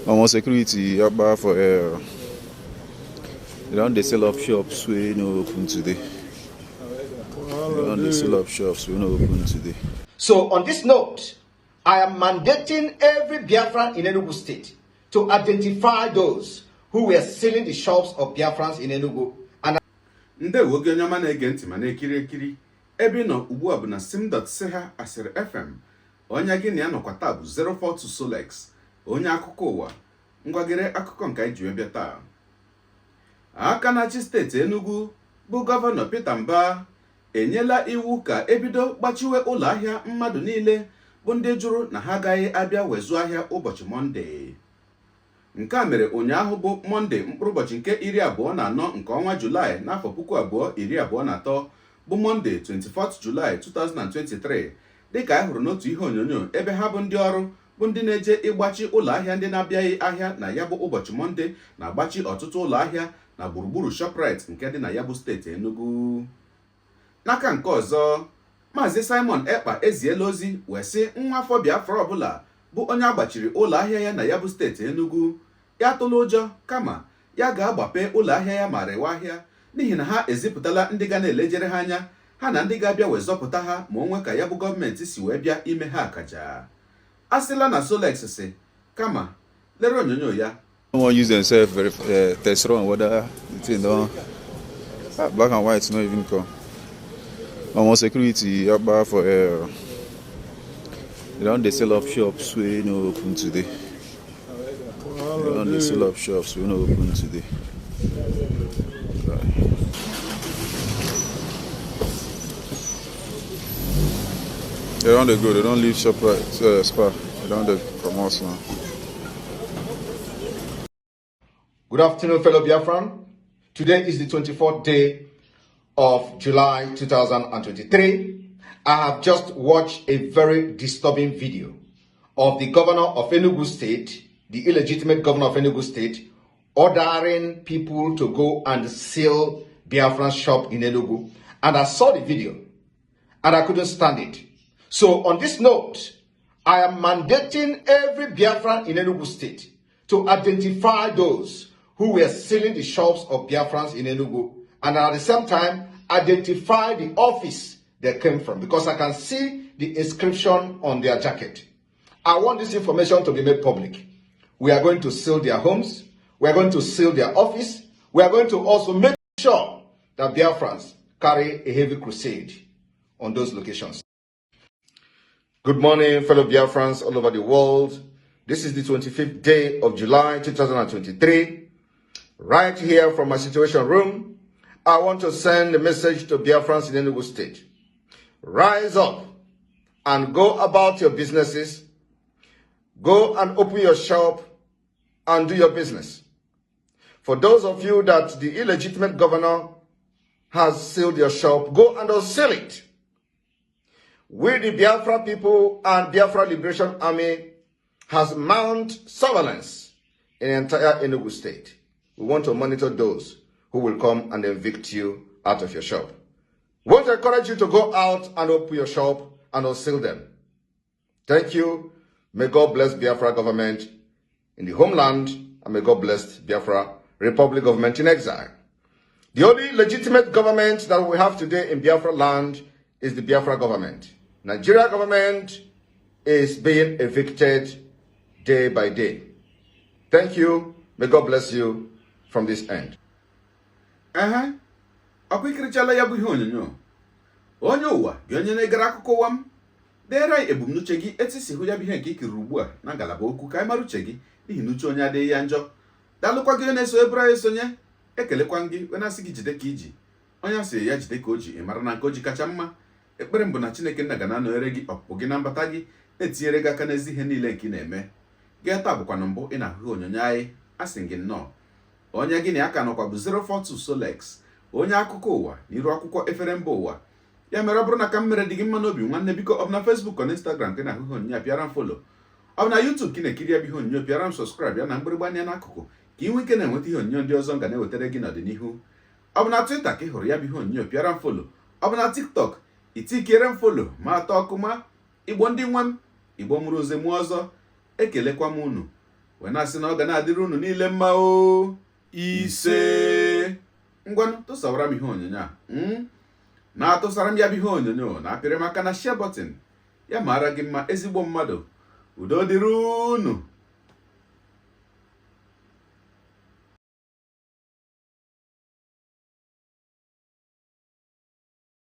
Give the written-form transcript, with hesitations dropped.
Omo, security yakpa for air. They don dey sell up shops wey no open today. They don dey sell up shops wey no open today. So on this note, I am mandating every Biafran in Enugu State to identify those who were sealing the shops of Biafrans in Enugu and Ndewo gị onye ọma na-ege ntị ma na-ekiri ekiri. Ebe ị nọ ugbu a bụ na sim.seha asịrị FM. Onye gị na ya nọkwa taa bụ 042 Solex, onye akụkọ ụwa. Ngwa, gere akụkọ nke anyị ji wee bịa taa. Aka na-achị steeti Enugu bụ Gọvanọ Peter Mbah enyela iwu ka ebido gbachiwe ụlọ ahịa mmadụ niile bụ ndị jụrụ na ha agaghị abịa wee zụọ ahịa ụbọchị Mọnde. Nke a mere ụnyaahụ bụ Mọnde, mkpụrụ ụbọchị nke 24 nke ọnwa Julaị n'afọ 2023, bụ Mọnde 24 Julaị 2023, dịka anyị hụrụ n'otu ihe onyonyo ebe ha bụ ndị ọrụ bụ ndị na-eje ịgbachi ụlọ ahịa ndị na-abịaghị ahịa na ya bụ ụbọchị Mọnde na-agbachi ọtụtụ ụlọ ahịa na gburugburu Shoprite nke dị na ya bụ steeti Enugu. N'aka nke ọzọ, Maazị Simon Ekpa eziela ozi wee sị nwa afọ Biafra ọbụla bụ onye agbachiri ụlọ ahịa ya na ya bụ steeti Enugu ya atụla ụjọ, kama ya ga-agbape ụlọ ahịa ya ma rewa ahịa, n'ihi na ha ezipụtala ndị ga na-elejere ha anya, ha na ndị ga-abịa wee zọpụta ha ma o nwee ka ya bụ gọọmenti si wee bịa ime ha akaja. A sịla na Solex si kama lere onyonyo ya. No wan use themselves verify, test run whether the thing don black and white no even come. Omo, security yakpa for air. They don dey sell up shops wey no open today. They don dey sell up shops wey no open today. They don dey go, they don leave Shoprite, Spar. They don dey comot now. Good afternoon, fellow Biafran. Today is the 24th day of July 2023. I have just watched a very disturbing video of the governor of Enugu State, the illegitimate governor of Enugu State, ordering people to go and seal Biafran shop in Enugu. And I saw the video and I couldn't stand it. So on this note, I am mandating every Biafran in Enugu State to identify those who were sealing the shops of Biafrans in Enugu and at the same time identify the office they came from, because I can see the inscription on their jacket. I want this information to be made public. We are going to seal their homes. We are going to seal their office. We are going to also make sure that Biafrans carry a heavy crusade on those locations. Good morning, fellow Biafrans all over the world. This is the 25th day of July 2023. Right here from my situation room, I want to send a message to Biafrans in Enugu State. Rise up and go about your businesses. Go and open your shop and do your business. For those of you that the illegitimate governor has sealed your shop, go and unseal it. We, the Biafra people and Biafra Liberation Army, has mount surveillance in the entire Enugu State. We want to monitor those who will come and evict you out of your shop. We want to encourage you to go out and open your shop and unseal them. Thank you. May God bless Biafra government in the homeland, and may God bless Biafra Republic government in exile. The only legitimate government that we have today in Biafra land is the Biafra government. Nigeria government is being evicted day by day. Thank you. May God bless you from this end. Ehe, ọkwa ikirichala ya bụ ihe onyonyo. Onye ụwa gị, onye na-egere akụkọ ụwa m, deere anyị ebumnuche gị etu si hụ ya bụ ihe nke ikiriri ugbu a na ngalaba okwu, ka anyị mara uche gị, n'ihi na uche onye adịghị ya njọ. Daalụkwa gị onye na-eso eburu anyị esonye. Ekelekwa gị onye asị gị jide ka iji. Onye asị ya jide ka o ji, ị mara na nke o ji kacha mma. Ekpere m bụ na Chineke nna ga na-anọnyere gị, ọpụpụ gị na mbata gị, na-etinyere gị aka n'ezi ihe niile nke ị na-eme. Gị taa bụkwanụ mbụ ị na-ahụ ihe onyonyo anyị, asị gị nnọọ. Onye gị na ya ka nọkwa bụ 042 Solex, onye akụkọ ụwa n'iru akwụkwọ efere mba ụwa. Ya mere, ọ bụrụ na ka m mere dị gị mma n'obi, nwanne, biko, ọ bụ na Facebook, ọ na Instagram ka ị na-ahụ ihe onyonyo a, pịara m follow. Ọ bụ na YouTube ka ị na-ekiri ya bụ ihe onyonyo, pịara m subscribe ya na mgbịrịgba anya n'akụkụ, ka ị nwee ike na-enweta ihe onyonyo ndị ọzọ m ga na-ewetara gị n'ọdịnihu. Ọ bụ na Twitter ka ị hụrụ ya bụ ihe onyonyo, pịara m follow. Ọ bụ na TikTok, itikere m follow ma atọ ọkụ ma. Igbo ndị nwe m, Igbo mụrụ nze mụọ ọzọ, ekelekwa m unu. Wee na-asị na ọ ga na-adịrị unu niile mma o. Ise. Ngwanụ, tụsawara m ihe onyonyo a. Na-atụsara m ya bụ ihe onyonyo, na-apịrị m aka na share button. Ya mara gị mma, ezigbo mmadụ. Udo dịrị unu.